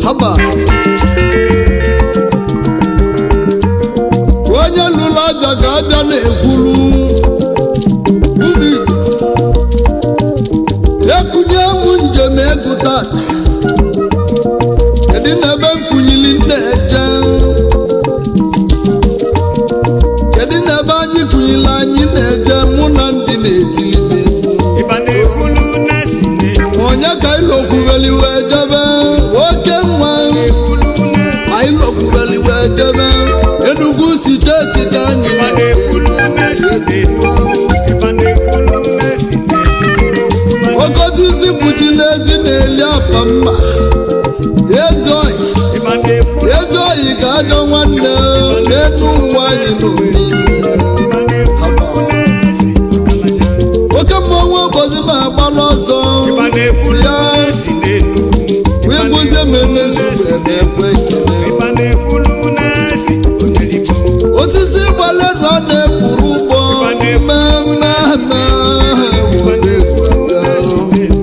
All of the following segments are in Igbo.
Haba. Onye lụrụ aja ka aja na-ekwulu ụmụ Igbo. Ekunye m njem egwu tata, kedu na ebe nkunyili na-eje? Kedu na ebe anyị kunyili anyị na-eje? Mụ na ndị na-etili m egwu. Ịba na-ekwulu na-esi n'elu. Onye ka ilokwubeli wee jebe? Oke nwa. Ekwulu na-esi. Anyị lokwubeli wee jebe Enugu Steeti ka anyị Ịba na-ekwulu na-esi n'elu. Ịba na-ekwulu na-esi n'elu. Oke osisi kpuchiri ezi na-eli apa mma. Ezi oyi. Ịba na-ekwulu. Ezi oyi ka ajọ nwanne n'enu ụwa anyị nọ n'ime. Ịba na-ekwulu na-esi. Ọgaranya. Oke mmọnwụ ụbọchị na-agbalụ ọsọ. Ịba na-ekwulu Ya. na-esi n'elu. Wee gwozie menezu na-ekwe ekele. Ịba na-ekwulu na-esi. Omeligbo. Osisi gbalenu a na-ekwuru ụgbọ mmemme. Ịba na-ekwulu na-esi n'elu.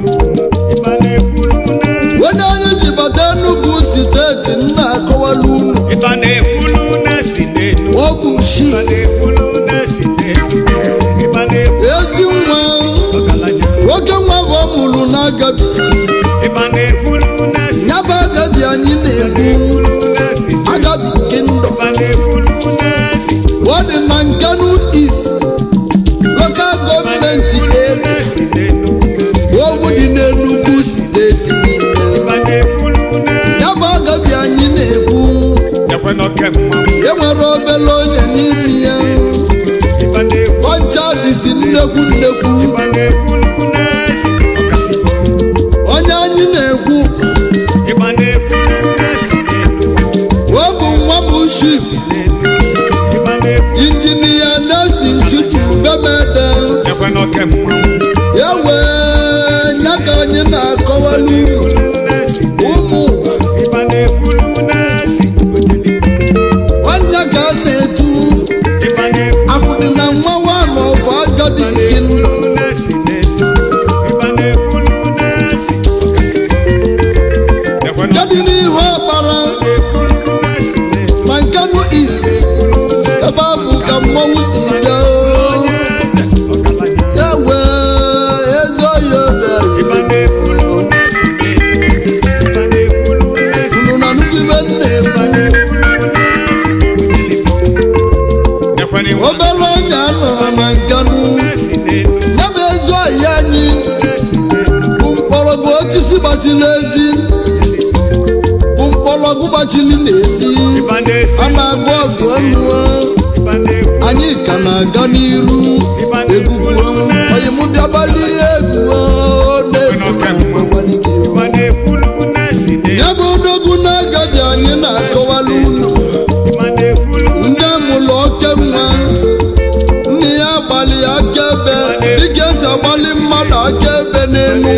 Ịba na-ekwulu na-esi. Onye anyị ji bata Enugu Steeti nna akọwala unu. Ịba na-ekwulu na-esi n'elu. Ọ bụ shi. Ịba na-ekwulu na-esi n'elu. Ịba na-ekwulu Ezi nwa. ọgaranya. Nwoke nwa bụ ọ mụrụ na agabi. Ịba na-ekwulu na-esi. Ya bụ agabi anyị na-ekwu. Ekwulu na-esi. Agabi Kingdom. Ịba na-ekwulu na-esi. Ọ dị na Nkanu East Local Government Area. Na-esi n'elu. Ogwu dị n'Enugu Steeti niile. Ịba na-ekwulu na-esi. Ya bụ agabi anyị na-ekwu. Ekwe n'oke mmanwụ. E nwere obele onye n'ime ya. Ịba na-ekwu. Ọcha dịsi nnekwu nnekwu. Ịba na-ekwulu na-esi. Ọkasịbọ. Onye anyị na-ekwu. Ịba na-ekwulu na-esi n'elu. Ọ bụ nwa m shif. N'elu. Ịba na-ekwu. Injinia Nelson Chidubemede. Ekwe n'oke mmanwụ. Ya wee nya ka anyị na-akọwala unu. Na-esi. Ụmụ ụwa. Ịba na-ekwulu na-esi. Ojeligbo. Nwanne ka a na-etu. Ịba na-ekwu. Akwụdị na nwa nwaanyị ọfọ agabi Kingdom. Na-esi n'elu. Ịba na-ekwulu na-esi. Ọkasịbọ. Ekwe n'oke Kedụ n'ihu ọkpara ekwulu na-esi n'elu. na Nkanu East, ebe a bụ ka mmọnwụ si jee. Eze ọgaranya. Ya wee ezi oyi obe. Ịba na-ekwulu na-esi n'elu. Ịba na-ekwulu na-esi. Unu na nnukwu ibe nna Ịba ekwu. na-ekwulu na-esi. Ojeligbo. Ekwe n'iwu Obere onye a nọrọ na Nkanu. na-esi n'elu. Ya bụ ezi oyi anyị Na-esi n'elu. bụ mkpọrọgwụ osisi gbachiri ezi, bụ mkpọrọgwụ gbachiri n'ezi. Ịba na-esi. A na-agụ ọgụ ọnụ. Ịba na-ekwu. Anyị ka na-aga n'iru egwugwu. Onye mụ bịagbali egwu na-egwu agbalị. Ịba na-ekwulu na-esi n'elu. Ya bụ odogwu na-agabi anyị na-akọwala unu. Ịba na-ekwulu. Nne mụrụ oke nwa, nne ya gbalị akaebe dịka esi agbalị mmadụ akaebe n'elu.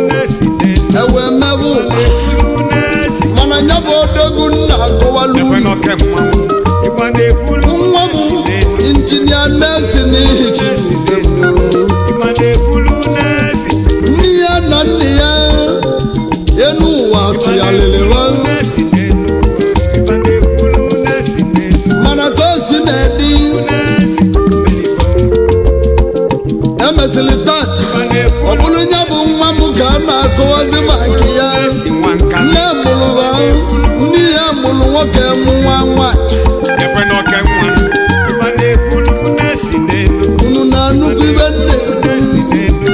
Na-esi n'elu. Ewe mebe ụwa. Na-esi. Mana ya bụ odogwu nna akọwala Ekwe unu. n'oke mmanwụ. Ịba na-ekwulu. Nwa m injinia Nelson Chidubem. Ịba na-ekwulu na-esi. Nne ya na nne ya enu ụwa tụgharịrị ha. Na-esi n'elu. Ịba na-ekwulu na-esi n'elu. Mana ka o si na-edi. Na-esi. Omeligbo. Emesịrị tata Ịba na-ekwu. ọ bụrụ ya bụ nwa m ka a na-akọwazi maka ya. Na-esi nwa nka. Nne mụrụ ha, nne ya mụrụ nwoke mụ nwa nwanyị. Ekwe n'oke nwa. Ịba na-ekwulu na-esi n'elu. Unu na-anụkwu ibe nne. Na-esi n'elu.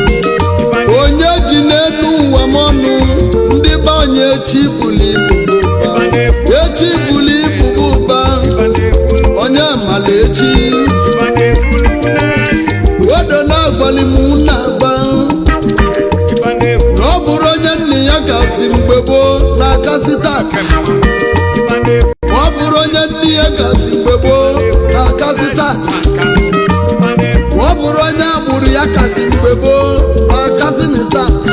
Ịba na- Onye ji n'elu ụwa m ọnụ ndị be anyị, echi buli ibu bụ ụba, echi buli ibu bụ ụba. Ịba na-ekwulu. Onye mala echi. Ịba na-ekwulu na-esi. Odo na-agbalị m na-agba. Ịba na-ekwu. Na ọ bụrụ onye nne ya kasị mgbe gboo na-akasị. na-akasị tata. Ma ọ bụrụ onye nne ya kasị mgbe gboo na-akasị tata. Ma ọ bụrụ onye agbụrụ ya kasị mgbe gboo na-akasị na tata.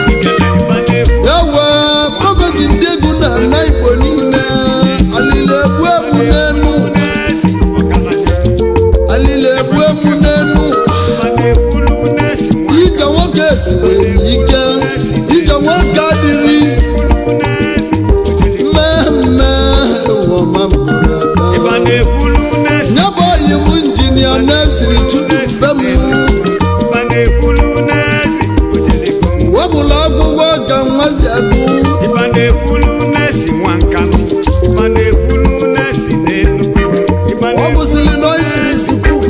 Ewe prophet, ndị egwu na-ana Igbo niile, alili egbu emu n'enu, alili egbu emu n'enu. Ije nwoke siwere ike, ije nwoke adịrị isi mmemme wọma mkpụrụ aka. Nye bụ oyi m, injinia na-esiri Chukwu be m wepụla akwụkwọ ka nwa si agụ. Ịba na-ekwulu na-esi nwa nkanụ, ịba na-ekwulu na-esi n'Enugu, ịba Ọ kwụsịrị na isiri school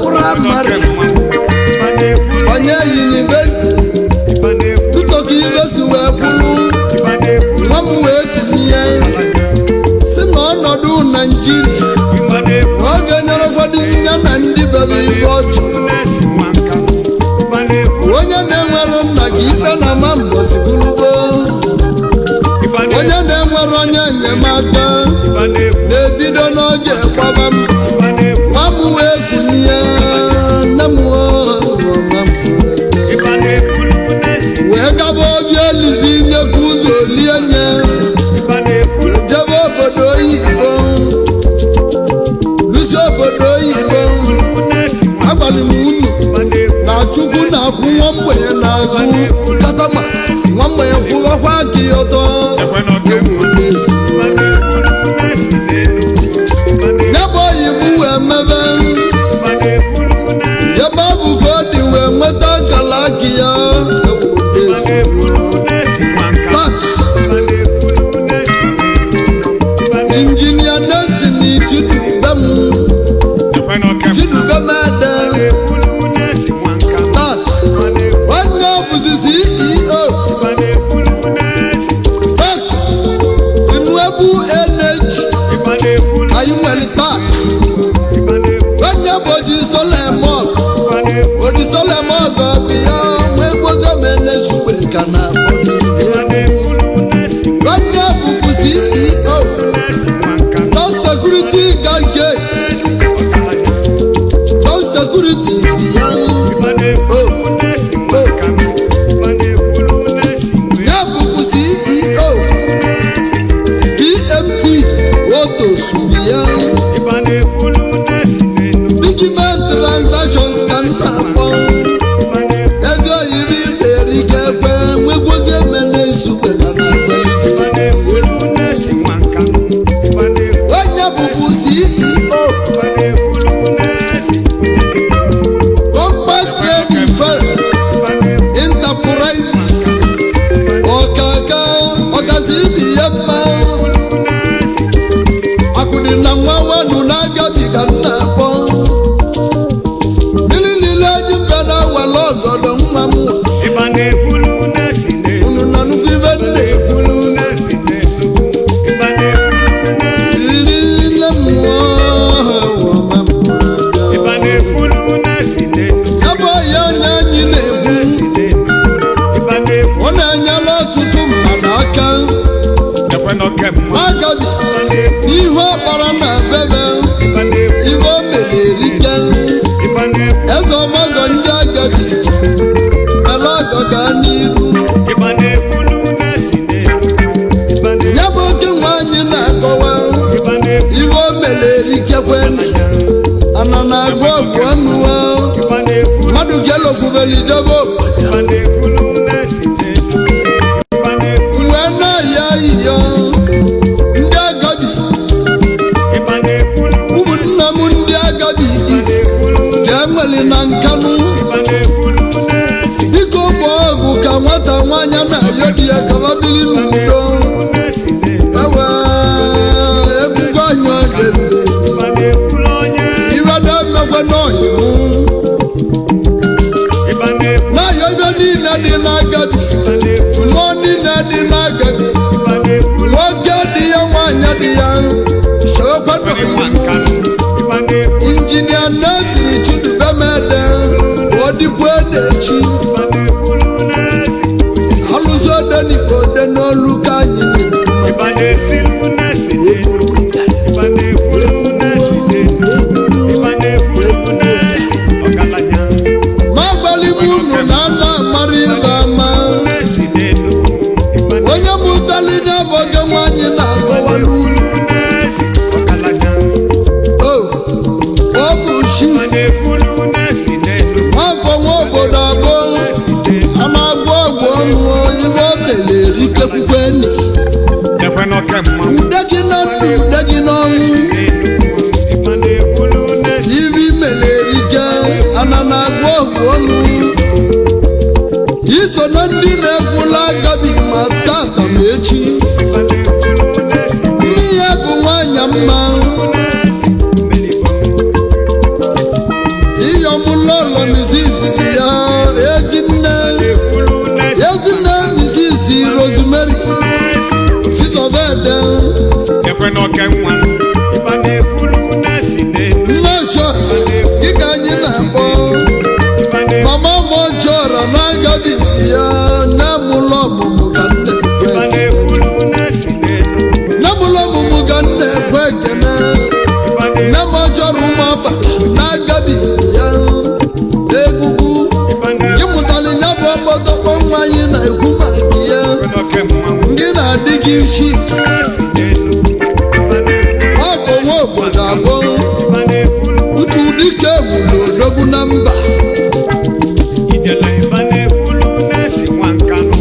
primary, banye university, Utoka University wee kwulu. Nwa m wee kụzie si na ọnọdụ Naijiria na ọ ga-enyerekwado ya na ndị bebe ibe ọ chọrọ. Onye na-enwere nna gị ikpe na ama mbọsi bụrụgo onye na-enwere onye enyemaka na-ebido n'oge kwaba mbọ. Nwa m wee kụzie nne m oo, wee gaba obi elizi nyekwa ụzọ olie nye jebe obodo oyibo, lusi obodo oyibo. Agbalị m unu na Chukwu na-akwụ nwa mgbenye n'azụ katama, nwa mgbenye kwụbakwa aka ya ọtọ. Ya bụ oyi m wee mebe ebe ọ bụ ka ọ dị wee nweta akara aka ya. Tata, injinia Nesini Chidubem, Chidubem Ede, tata onye bụzi CEO Tax Renewable Energy anyị nwere taa. Onye bụ oji solemot, oji solemot ọbịa nwee gbozomenesugbe ka na akpọ gị. Onye bụkwu CEO Top Security Gadgets, Top Security bịa. Ya bụkwu CEO PMT Autos bịa. Bigman Transactions ka m na-akpọ ezi oyiri iberike ekwe nwekwozi emene isukwe ka na akwelite. Onye bụkwu CEO Compact Trading Firm Enterprises, ọkaka ọkazi ibi ya mma akụdị na nwa wenu na-agabiga nna akpọ mmiri niile ji mbịa na were ọgọdọ nwa m. Unu na nnukwu ibe nna ekwulu riri nne m. Ya bụ ya onye anyị na-egbu, ọ na-enyere ọtụtụ mmadụ aka agabi n'ihu ọkpara na bebe ibe o mere erike. Eze ọmọgọ ndị agabi ele ọgọ gaa n'iru. Ya bụ oke nwa anyị na-akọwa ibe o mere erikekwena ana na-agụ ọgwụ ọnụwa mmadụ ga-elokwubelijebe obodo mgbe na-ayọ ayịyọ ndị agabi. Ụmụnne m ndị agabi is ka enweli na Nkanụ, biko bụ ọgwụ ka nwata nwaanyị na-ayọ di ya kaba bili n'udo. Ewe egwugwu anyị ogembe iweda mmekwe n'ọyịmụ na-ayọ ibe niile dị n'agabi, mmụọ niile dị n'agabi, nwoke dị ya, nwaanyị dị ya, chewekwa n'ọyịmụ. Injinia Nesiri Chidubemede ka ọ dịkwa na-echi alụsị odenigbo ode n'olu ka anyị. na-esilu na-esi n'elu. Ịgba na-ekwulu na-esi n'elu. Ịgba na-ekwulu na-esi ọgaranya. Ma agbalị m unu na ana amara ibe ama. Na-esi n'elu. Ịgba Onye mụtali ya bụ oge nwaanyị na-akọwa n'ulu. na-ekwulu na-esi ọgaranya. O, ọ bụ chi. Ịgba na-ekwulu na-esi n'elu. Nwafọ nwa obodo abụọ Na-esi n'elu. a na-agwọ ọgwụ ọnụ ibe o mere erikekwukwe ni. Ekwe n'oke mmanwụ. Ude gị na ndụ, ude gị n'ọnwụ. N'elu. Ịgba na-ekwulu na-esi. Ibe imere erike ana na-agwọ ọgwụ ọnụ. Iso na ndị na-ekwula agabi ma tata ma echi. Ịgba na-ekwulu na-esi. Nne ya bụ nwanyị mma. Na-esi. Mmiri bụ. Iyọmụlọlọ misisi dị ya ezinne. Ekwulu na-esi. Ezinne misisi Rosemary Na-esi. Chizọbede. Ekwe n'oke nwa. Ịgba na-ekwulu na-esi n'elu. Nne chọrọ dịka anyị na-akpọ. Ịgba na-ekwulu Mama m chọrọ na-agabi ya nne m ụlọ ọmụmụ ka nne ekwe. Ịgba na-ekwulu na-esi n'elu. Nne m ụlọ ọmụmụ ka nne ekwe ekene. Ịgba Nne m chọrọ ụmụ abalị na-agabi ya egwugwu. Ịgba na-ekwulu Ịmụtali ya bụ ọkpọtọkpọ nwa anyị na-ekwu maka ya. n'oke mmanwụ. Ndị na-adị gị isi. Na-esi n'elu. Ịgba na-ekwulu. Ọ bụ nwa obodo abụọ. Ịgba na-ekwulu. Utu dike gburu odogwu na mba. Ijele ịgba na-ekwulu na-esi nwa nkanụ.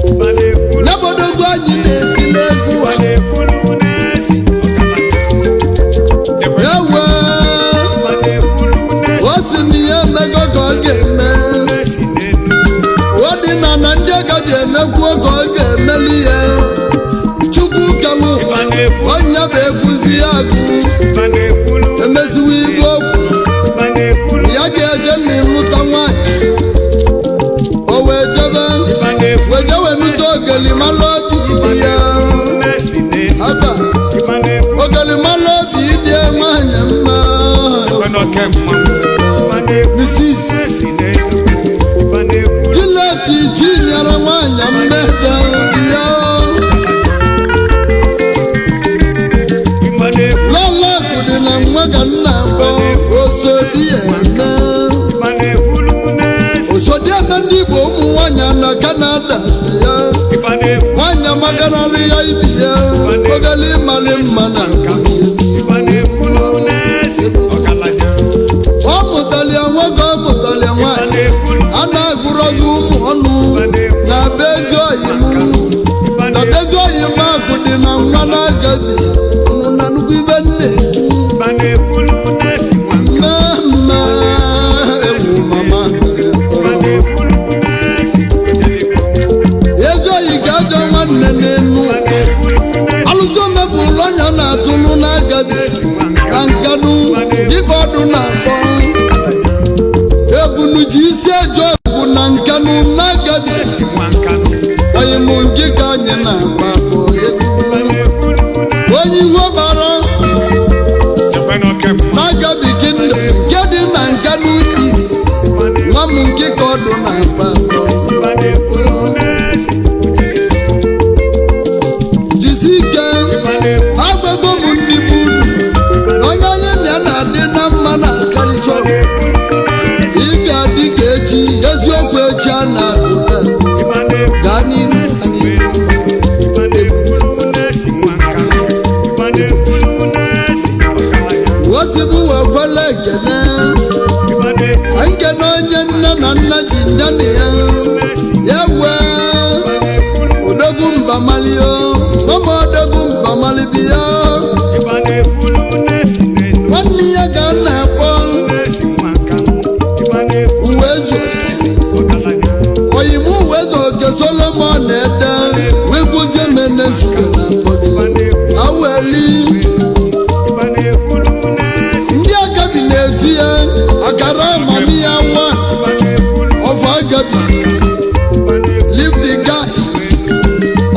Ịgba na-ekwulu. N'obodogwu anyị na-etile egwu Ịgba a. na-ekwulu na-esi ọgaranya. Ekwe Ewe, ịgba na-ekwulu na-esi. o si na ihe emego ka ọ ga-eme. Na-esi n'elu. Ọ dị na na ndị agaghị emekwuo ka ọ ga-emeli ya. Chukwu kelu ụwa, Ịgba na-ekwulu. onye bụ ekwuzi ya agụ. Ịgba na-ekwulu. Emeziwo igwe okwu, Ịgba na-ekwulu. ya ga-eje na ịlụta nwaanyị. O wee jebe, Ịgba na-ekwulu. wee jewe nụta ogelimala obi dị ya. Na-esi n'elu. Aba, Ịgba na-ekwulu. ogelimala obi dị nwaanyị mma. Ekwe n'oke mmanwụ. Ịgba na-ekwulu. Mrs. Na-esi n'elu. Ịgba na-ekwulu. Gileti ji nyere nwaanyị mmeda dị ya. Ịgba na-ekwulu. Lọla kwuru na nwa ka nna akpọ Osodieme. Ịgba na-ekwulu na-esi. Osodieme ndị Igbo ụmụ nwaanyị na Kanada dị ya. Ịgba na-ekwulu. Nwaanyị makararị ya ibi ya. Ogeli mali mma na Ịgba na-ekwulu na-esi ọgaranya. ọ mụtara ya nwoke, ọ mụtara ya Ịgba nwaanyị. na-ekwulu. A na-agụrọzi ụmụ ọnụ na be ezi oyi m. Ịgba Na be ezi oyi m akụ dị na nwa na-agabi. Unu na nnukwu ibe nne. Ịgba na-ekwulu na-esi nwa nka. Mma ewu mama. Ịgba na-ekwulu na-esi ojelikpo. Ezi oyi ka ajọ nwanne n'enu. Ịgba na-ekwulu na-esi Alụsị omebụ ụlọ ọnya na-atụlụ n'agabi nwa nka. na nkanụ dịka ọdụ na-akpọ. Ebunu ji isi eje ọgwụ na nkanụ n'agabi. Na-esi nwa nkanụ. Oyi mụ nke ka anyị na-agba bụ egwu. Ịgba na-ekwulu na-esi. Onye iwe bara Ekwe n'oke mmanwụ. n'agabi kingdom nke dị na nkanụ east. Nwa m nke ka ọdụ na-agba. Ịgba na-ekwulu na-esi ojelikpo. Jisi ike. Ịgba na-ekwulu. Agbago bụ ndị bụ unu na onye anyị na ya na-adị na mma na kalịchọ. Na-esi. Ị ga-adị ka echi, eziokwu echi a na-akpụta. Ịgba na-ekwulu. Gaa n'ihu. Ịgba na-ekwulu na-esi nwa nka. Ịgba na-ekwulu na-esi ọgaranya. Wosibụ wee kwele ekene. Ịgba na-ekwulu Ka nkene onye nne na nna ji nne na ya. na-esi. Ya wee Ịgba na-ekwulu. odogwu mba malio, mama odogwu mba malibi ya. Ịgba na-ekwulu na-esi n'elu. Nwanne ya ka a na-akpọ Na-esi nwa nka. Ịgba na-ekwulu uwe ezu. na-esi ọgaranya. Oyimu uwe ezu oke Solomon ede wee kwuzie mene nzuke na Ịgba akpọ gị. na-ekwulu. Aweli. Ịgba na-ekwulu na-esi. Ndị agabi na-eti ya akara amamiya nwa Ịgba na-ekwulu. ọfọ agabi. Ịgba na-ekwulu. Leave the guy.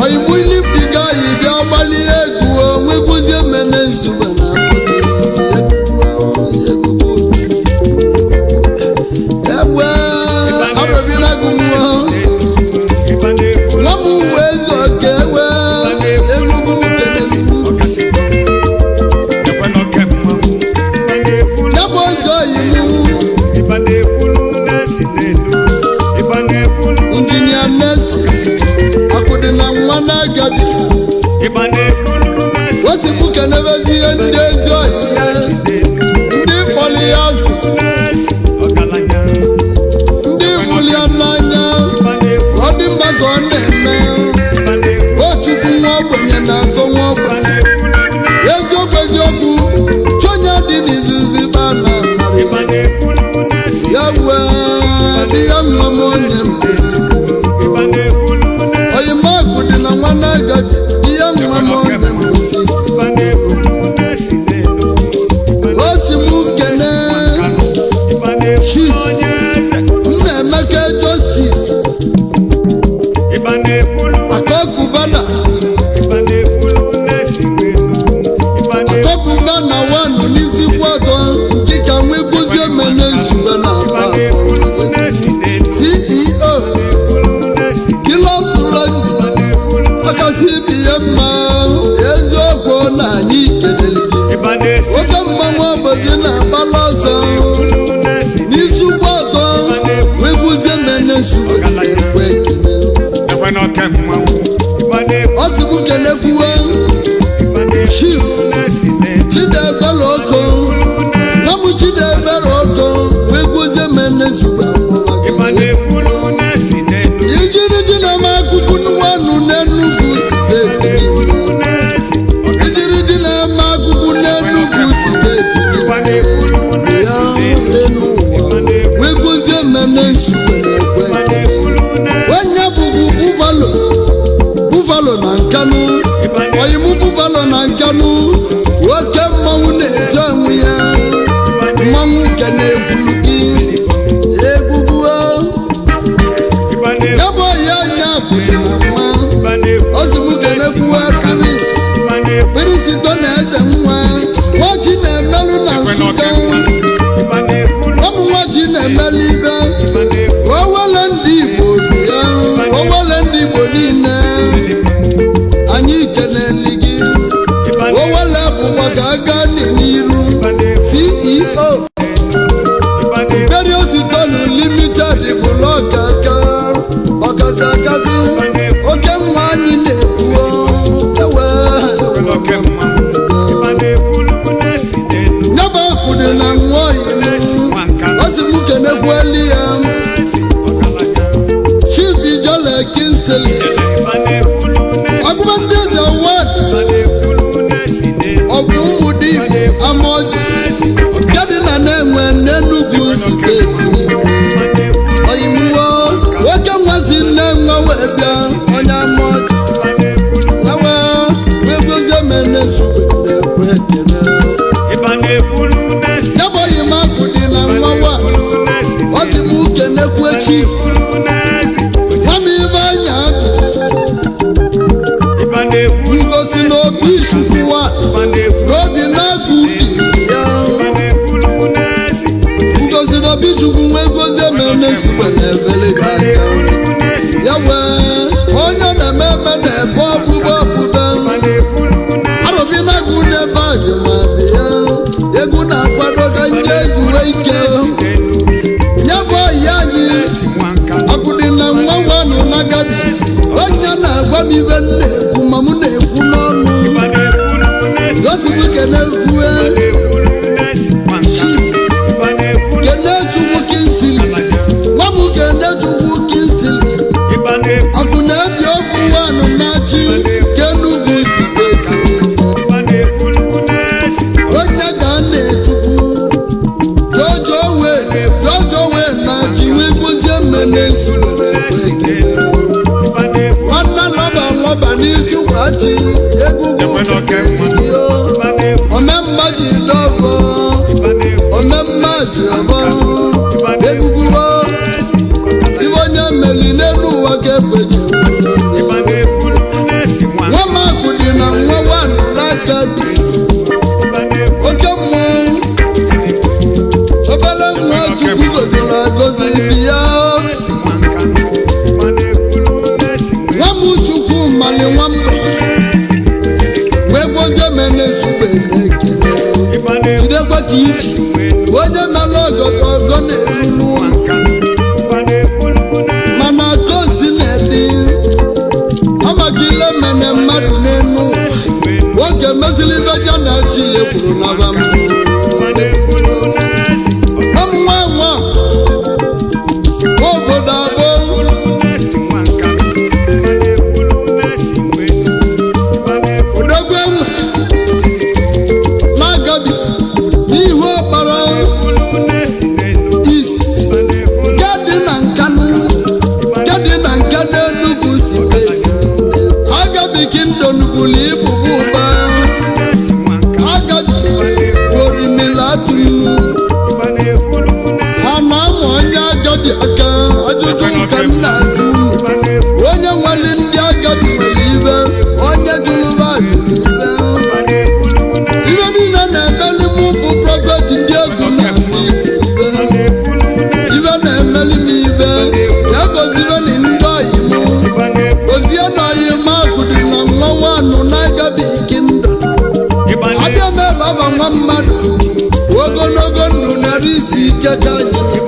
Oyimu Ịgba na-ekwulu na-esi Wesịpụ kenebezi ihe ndị ezi oyi ya, ndị kpọrọ ya asị, na-esi ọgaranya. Ndị hụrụ ya n'anya. Ịgba na-ekwu Ọ dị mma ka ọ na-eme. ịgba na-ekwu O Chukwu, nwa ogbenye na-azọ nwa ịgba ogbenye. na-ekwulu na-esi Eziokwu, eziokwu, chonye dị n'izuzi ba na ịgba na-ekwulu na-esi ya wee bịa nwa m onye mkpụzizi. Ịgba na-ekwulu na-esi Oyimakụ dị na nwa na-agaghị bịa nwa m onye mkpụzizi. Ịgba na-ekwulu na-esi n'elu. O si m kene Ịgba na-ekwulu onye eze. Nna Emeka Josis. Ịgba na-ekwulu Akọfụbana. Ịgba na-ekwulu na-esi n'elu. Ịgba na-ekwulu Akọfụbana wanụ n'isi kwatọ nke ka nwee guzie mene nsube na ịgba aba. na-ekwulu na-esi n'elu. CEO Ekwulu na-esi Kilos Roxy. ịgba na-ekwulu Ọkasị ibi ya mma, eziokwu na anyị kelele gị. ịgba na-esi Oke mmanwụ ọbọzi na-agbala ọsọ ekwulu na-esi n'isi kwatọ nwee guzie mene nsube na-ekwe ekele. ekwe n'oke mmanwụ. Ịgba na-ekwu Ọ sị m kelekwuwe ịgba na-ekwu Chief na-esi n'elu. Chidiebere Oko. Nwa m Chidiebere Oko wee gwozie mene nsogbu. Ịgba na-ekwulu na-esi n'elu. Ijiriji na-eme akụkụ nwanụ n'Enugu steeti niile. Ekwulu na-esi Ijiriji na-eme akụkụ n'Enugu steeti ịgba na-ekwulu ya na-esi n'elu. enu ụwa wee gwozie mene nsogbu na-ekwe. Ịgba na-ekwulu na-esi Onye bụbu Buffalo, Buffalo na Nkanu. Oyimu Buffalo na Nkanu, nwoke mmanwụ na-eche onwe ya. Mmanwụ nke na-ekwuru gị egwugwu. Ịgba na-ekwu Ya bụ ya anya pụtara nwa. ịgba na-ekwu Ọ sị m kenekwuwe Paris ịgba na-ekwu Paris to na eze nwa nwachi na-emelụ na Nsụka. ịgba na-ekwulu Ụmụ nwachi na-emelụ ibe. ịgba na-ekwu Owele ndị Igbo bi ya, owele ndị Igbo niile, anyị keneli gị. ịgba na-ekwu Owele bụkwa ka aga n'iru. ịgba na-ekwu CEO ịgba na-ekwu Periositonu Limited bụ lọkaka ọkazi akazi. Oke nwa anyị na-ekwu ewe. n'oke mmanwụ. Ịgba na-ekwulu na-esi n'elu. Nyaba kwuru na nwa oyi. Na-esi nwa nka Ọ sị m kenekwueli ya na-esi ọgaranya. Chief Ijele Kinsili. Ịgba na-ekwulu na-esi Agụba ndị eze wad. ịgba na-ekwulu na-esi n'elu. Ọgwụ ụmụ dibụ amaọjị Na-esi nke dị na na-enwe n'Enugu steeti. ịgba na-ekwulu Oyimuwo nwoke nwa si nne nwa wee bịa onye amaọjị. ịgba na-ekwulu Ewe wee mene nsogbu na-ekwe ekele. ịgba na-ekwulu na-esi Ya bụ oyimakụ dị na nwa wa. ekwulu na-esi Ọ sị m kenekwe chi ekwulu na-esi nwa m ibe anya akụ. ịgba na-ekwulu Ngosi n'obi chukwu wa ịgba na-ekwu n'obi na-agụ ubi ya. ịgba na-ekwulu na-esi Ngosi n'obi chukwu nwee gozie mene nsogbu na-ebele gị aka. ekwulu na-esi Ya wee onye na-eme eme na-ebe ọbụbọ ọbụbe. ịgba na-ekwulu na-esi Arụbi na-agụ n'ebe a ji ma bịa egwu na-akwado ka nje zuwe ike. n'elu Ya bụ ọyị anyị na-esi nwa nka akwụdị na nwa nwanụ n'agadi. Onye na-agwa m ibe m na-ekwu ma m na-ekwu n'ọnụ. ịgba na-ekwulu na-esi Gosipụ kene kwue. na-ekwulu na-esi nwa nka Chi ịgba na-ekwulu kene Chukwu Kinsili. Nwa m kene Chukwu Kinsili. ịgba na-ekwu Akụ na-ebi okwu nwanụ na-achị Kenugu steeti. ịgba na-ekwulu na-esi Onye ka a na-etukwu jojo wee jojo wee na-achị wee gbuzie mmene nsuru. na-esi n'elu ịgba na-ekwu Nwanne lọba lọba n'isi kwachi egwugwu. ịgba na-ekwu Omemma ji dọbọ. ịgba na-ekwu Omemma ji ọbọ egwugwu. na-esi Ibe onye meli n'elu ụwa ka ekweji. ịgba na-ekwulu na-esi nwa Nwa makụ dị na nwa nwanụ n'aka bi. ịgba na-ekwu Oke mmụọ obele nwa Chukwu goziri agozi bi ya. na-esi nwa nka ịgba na-ekwulu na-esi Nwa m Chukwu mali nwamba. na-esi ka anyị nọ.